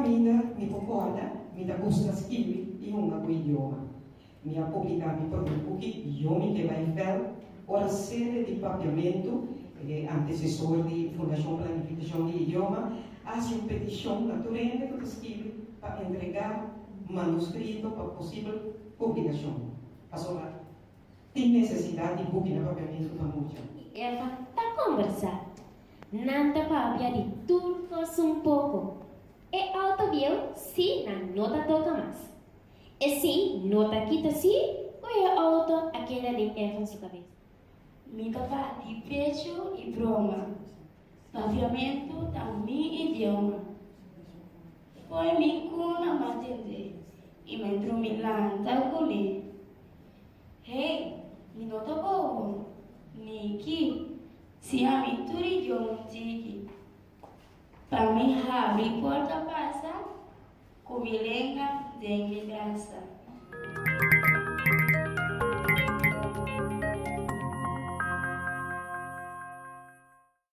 kaminda mi por kòrda, mi ta gusta skibi i hunga ku idioma. Mi a publiká mi promé buki Yo mi ke bai vèlt ora sede di Papiamentu, e antesesor di Fundashon Planifikashon di Idioma, a hasi un petishon na tur hende ku ta skibi pa entregá manuskrito pa posibel publikashon, pasobra tin nesesidat di buki na Papiamentu pa mucha. I Eva ta kombersá. Nan ta papia di tur kos un poko. E outo bieu sí nan no ta toka mas. Esei no ta kita sí ku e outo a keda den Eva su kabes. Mi ta bati pechu i broma. Papiamentu ta mi idioma. Fo'i mi kuna m'a tende i mi drumi lanta kuné. Hey, mi no ta bobo, Niki, siña mi tur idioma un tiki. Pa mi habri porta pasa ku mi lenga den mi brasa.